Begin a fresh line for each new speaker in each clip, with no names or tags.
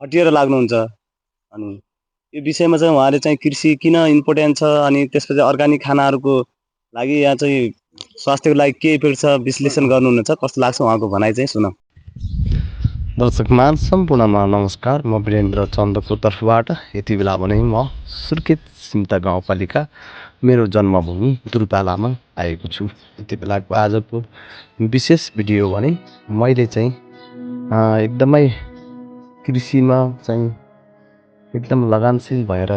हटिएर लाग्नुहुन्छ। अनि यो विषयमा चाहिँ उहाँले चाहिँ कृषि किन इम्पोर्टेन्ट छ अनि त्यसपछि अर्गानिक खानाहरूको लागि यहाँ चाहिँ स्वास्थ्यको लागि के इफेक्ट छ विश्लेषण गर्नुहुनेछ। कस्तो लाग्छ उहाँको भनाइ चाहिँ सुनौँ।
दर्शकमान सम्पूर्णमा नमस्कार। म वीरेन्द्र चन्दको तर्फबाट यति बेला भने म सुर्खेत सिमता गाउँपालिका मेरो जन्मभूमि दुर्पालामा आएको छु। यति बेलाको आजको विशेष भिडियो भने मैले चाहिँ एकदमै कृषिमा चाहिँ एकदम लगनशील भएर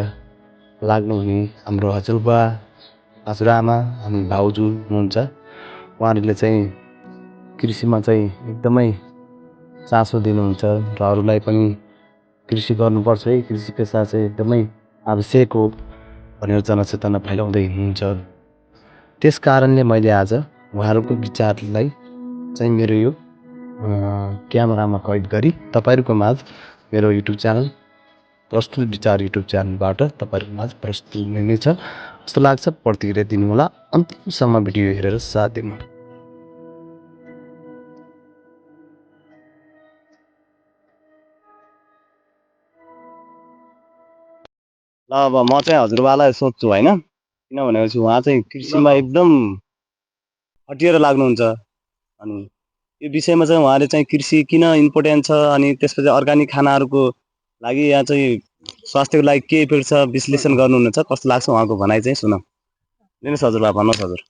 लाग्नुहुने हाम्रो हजुरबा हजुरआमा अनि भाउजू हुनुहुन्छ। उहाँहरूले चाहिँ कृषिमा चाहिँ एकदमै चासो दिनुहुन्छ र अरूलाई पनि कृषि गर्नुपर्छ है, कृषि पेसा चाहिँ एकदमै आवश्यक हो भनेर जनचेतना फैलाउँदै हुनुहुन्छ। त्यस कारणले मैले आज उहाँहरूको विचारलाई चाहिँ मेरो यो क्यामेरामा कैद गरी तपाईँहरूको माझ मेरो युट्युब च्यानल प्रस्तुत विचार युट्युब च्यानलबाट तपाईँहरूको माझ प्रस्तुत हुनेछ। जस्तो लाग्छ प्रतिक्रिया दिनुहोला, अन्तिमसम्म भिडियो हेरेर साथ दिनु।
ल अब म चाहिँ हजुरबालाई सोध्छु होइन, किनभनेपछि उहाँ चाहिँ कृषिमा एकदम हटिएर लाग्नुहुन्छ। अनि यो विषयमा चाहिँ उहाँले चाहिँ कृषि किन इम्पोर्टेन्ट छ अनि त्यसपछि अर्गानिक खानाहरूको लागि यहाँ चाहिँ स्वास्थ्यको लागि के इफेक्ट छ विश्लेषण गर्नुहुनेछ। कस्तो लाग्छ उहाँको भनाइ चाहिँ सुनौँ। दिनुहोस् हजुरबा, भन्नुहोस् हजुर।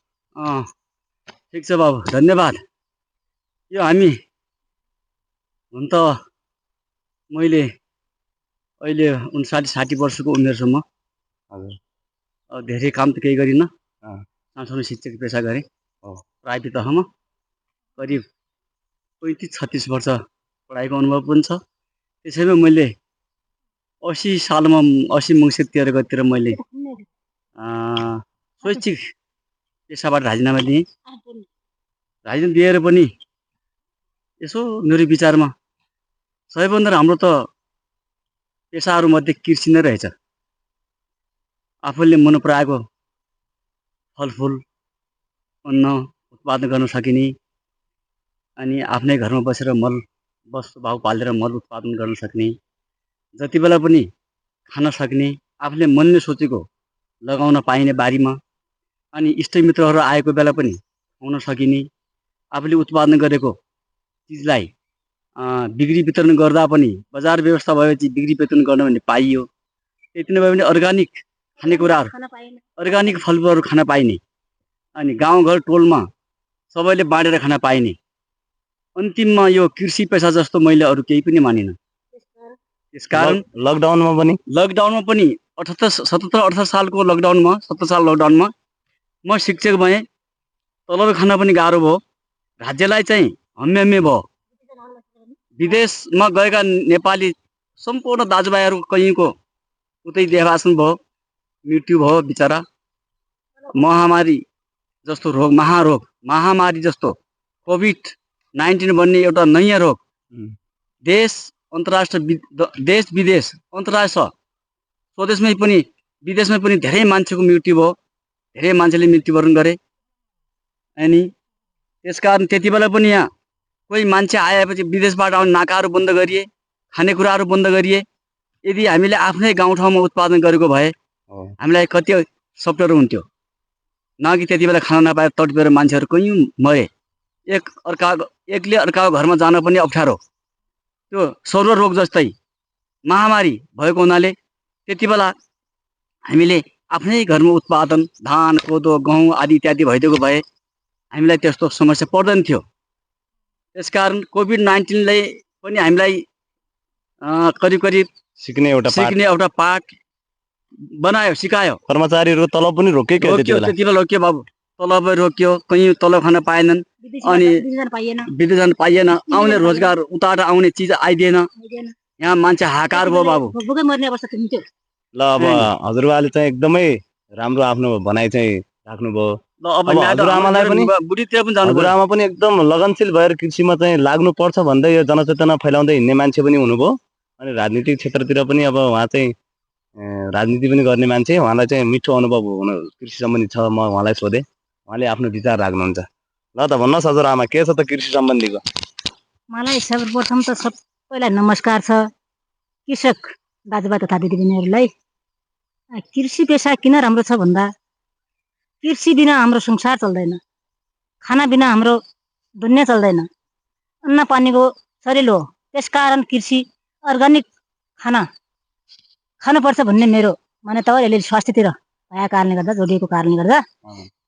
ठिक छ बाबु, धन्यवाद। यो हामी हुन त मैले अहिले 59-60 वर्षको उमेर छु म।
हजुर
धेरै काम त केही गरिनँ, सानसानो शिक्षक पेसा गरेँ प्राइभेट तहमा। करिब 35-36 वर्ष पढाइको अनुभव पनि छ। त्यसैमा मैले 80 सालमा 80 मङ्सिर 13 गतितिर मैले स्वैच्छिक पेसाबाट राजीनामा दिएँ। राजीनामा दिएर पनि यसो मेरो विचारमा सबैभन्दा राम्रो त पेसाहरूमध्ये कृषि नै रहेछ। आफूले मन पराएको फलफुल अन्न उत्पादन गर्न सकिने, अनि आफ्नै घरमा बसेर मल वस्तु भाउ पालेर मल उत्पादन गर्न सक्ने, जति बेला पनि खान सक्ने, आफूले मनले सोचेको लगाउन पाइने बारीमा, अनि इष्टमित्रहरू आएको बेला पनि खुवाउन सकिने, आफूले उत्पादन गरेको चिजलाई बिक्री वितरण गर्दा पनि बजार व्यवस्था भएपछि बिक्री वितरण गर्न भने पाइयो। त्यति नभए पनि अर्गानिक खानेकुराहरू, अर्गानिक फलफुलहरू खान पाइने, अनि गाउँघर टोलमा सबैले बाँडेर खान पाइने। अन्तिममा यो कृषि पेसा जस्तो मैले अरू केही पनि मानिनँ। त्यसकारण लकडाउनमा पनि 77-78 सालको लकडाउनमा, 70 साल लकडाउनमा म शिक्षक भएँ। तलब खान पनि गाह्रो भयो। राज्यलाई चाहिँ हम्मे भयो। विदेशमा गएका नेपाली सम्पूर्ण दाजुभाइहरू कहीँको उतै देहासन भयो, मृत्यु भयो बिचरा। महामारी जस्तो रोग, महामारी जस्तो कोभिड-19 भन्ने एउटा नयाँ रोग देश विदेश अन्तर्राष्ट्र स्वदेशमै पनि विदेशमै पनि धेरै मान्छेको मृत्यु भयो, धेरै मान्छेले मृत्युवरण गरे। अनि त्यसकारण त्यति बेला पनि यहाँ कोही मान्छे आएपछि विदेशबाट आउने नाकाहरू बन्द गरिए, खानेकुराहरू बन्द गरिए। यदि हामीले आफ्नै गाउँठाउँमा उत्पादन गरेको भए हामीलाई कति सफ्टवेयर हुन्थ्यो। न कि त्यति बेला खाना नपाएर तडपेर मान्छेहरू कहीँ मरे। एकले अर्काको घरमा जान पनि अप्ठ्यारो। त्यो सर्व रोग जस्तै महामारी भएको हुनाले त्यति बेला हामीले आफ्नै घरमा उत्पादन धान, कोदो, गहुँ आदि इत्यादि भइदिएको भए हामीलाई त्यस्तो समस्या पर्दैन थियो। त्यसकारण कोभिड-19ले पनि हामीलाई करिब सिक्ने एउटा पाठ बनायो, सिकायो।
कर्मचारीहरू तलब पनि रोक्यो,
त्यति बेला रोक्यो बाबु, तलब रोक्यो, कहीँ तलब खान पाएनन्, अनि विदेश जान पाइएन, आउने रोजगार उताबाट आउने चिज आइदिएन। यहाँ मान्छे हाहाकार भयो बाबु।
ल अब हजुरबाले चाहिँ एकदमै राम्रो आफ्नो भनाइ चाहिँ राख्नुभयो। अब हजुरआमालाई पनि, हजुरआमा पनि एकदम लगनशील भएर कृषिमा चाहिँ लाग्नुपर्छ भन्दै यो जनचेतना फैलाउँदै हिँड्ने मान्छे पनि हुनुभयो। अनि राजनीतिक क्षेत्रतिर पनि अब उहाँ चाहिँ राजनीति पनि गर्ने मान्छे, उहाँलाई चाहिँ मिठो अनुभव हुनु कृषि सम्बन्धी छ। म उहाँलाई सोधेँ, उहाँले आफ्नो विचार राख्नुहुन्छ। ल त भन्नुहोस् हजुरआमा, के छ त कृषि सम्बन्धीको?
मलाई सर्वप्रथम त सबैलाई नमस्कार छ। कृषक दाजुभाइ तथा दिदीबहिनीहरूलाई कृषि पेसा किन राम्रो छ भन्दा कृषि बिना हाम्रो संसार चल्दैन, खाना बिना हाम्रो दुनियाँ चल्दैन, अन्न पानीको शरीर हो। त्यसकारण कृषि अर्ग्यानिक खाना खानुपर्छ भन्ने मेरो मान्यता हो। यसले स्वास्थ्यतिर भएका कारणले गर्दा, जोडिएको कारणले गर्दा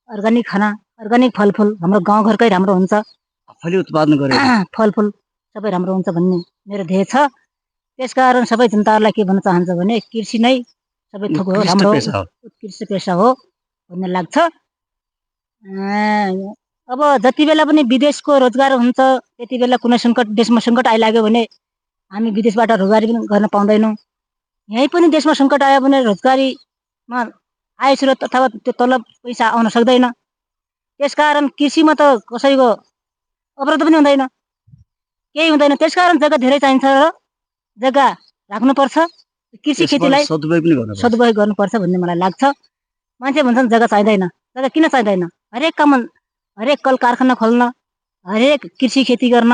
अर्ग्यानिक खाना, अर्ग्यानिक फलफुल हाम्रो गाउँघरकै राम्रो हुन्छ,
आफैले उत्पादन गरेर
फलफुल सबै राम्रो हुन्छ भन्ने मेरो ध्येय छ। त्यसकारण सबै जनताहरूलाई के भन्न चाहन्छ भने कृषि नै सबै थोक हो, राम्रो उत्कृष्ट पेसा हो भन्ने लाग्छ। अब जति बेला पनि विदेशको रोजगार हुन्छ त्यति बेला कुनै सङ्कट, देशमा सङ्कट आइलाग्यो भने हामी विदेशबाट रोजगारी पनि गर्न पाउँदैनौँ। यहीँ पनि देशमा सङ्कट आयो भने रोजगारीमा आय स्रोत अथवा त्यो तलब पैसा आउन सक्दैन। त्यसकारण कृषिमा त कसैको अवरोध पनि हुँदैन, केही हुँदैन। त्यसकारण जग्गा धेरै चाहिन्छ र जग्गा राख्नुपर्छ, कृषि खेतीलाई सदुपयोग गर्नुपर्छ भन्ने मलाई लाग्छ। मान्छे भन्छन् जग्गा चाहिँदैन, जग्गा किन चाहिँदैन? हरेक काम, हरेक कल कारखाना खोल्न, हरेक कृषि खेती गर्न,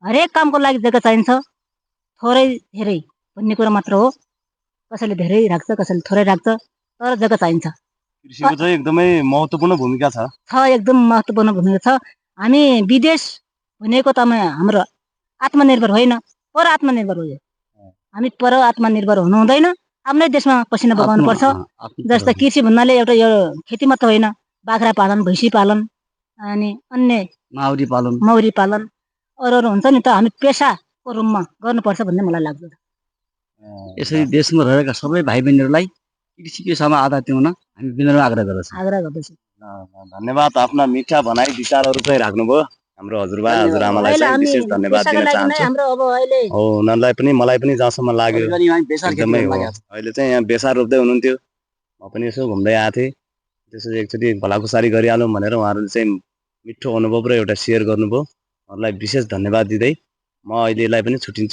हरेक कामको लागि जग्गा चाहिन्छ। थोरै धेरै भन्ने कुरा मात्र हो। कसैले धेरै राख्छ, कसैले थोरै राख्छ, तर जग्गा चाहिन्छ।
कृषिको चाहिँ एकदमै महत्त्वपूर्ण भूमिका छ।
एकदम महत्त्वपूर्ण भूमिका छ। हामी विदेश भनेको त हाम्रो आत्मनिर्भर होइन, पर आत्मनिर्भर हो। हामी पर आत्मनिर्भर हुनु हुँदैन, आफ्नै देशमा पसिना बगाउनुपर्छ। जस्तो कृषि भन्नाले एउटा यो खेती मात्र होइन, बाख्रा पालन, भैँसी पालन अनि अन्य माउरी पालन अरू हुन्छ नि त, हामी पेसाको रूपमा गर्नुपर्छ भन्ने मलाई लाग्छ।
यसरी देशमा रहेका सबै भाइ बहिनीहरूलाई कृषि पेसामा आधारित हुन हामी विनम्र आग्रह गर्दछौँ।
धन्यवाद। आफ्ना मिठा भनाइ विचारहरू चाहिँ राख्नुभयो। हाम्रो हजुरबा हजुरआमालाई चाहिँ विशेष धन्यवाद दिन चाहन्छु। हो, उनीहरूलाई पनि मलाई पनि जहाँसम्म लाग्यो एकदमै हो। अहिले चाहिँ यहाँ बेसार रोप्दै हुनुहुन्थ्यो, म पनि यसो घुम्दै आएको थिएँ। त्यसपछि एकचोटि भलाकुसारी गरिहालौँ भनेर उहाँहरूले चाहिँ मिठो अनुभव र एउटा सेयर गर्नुभयो। उहाँहरूलाई विशेष धन्यवाद दिँदै म अहिले यसलाई पनि छुट्टिन्छु।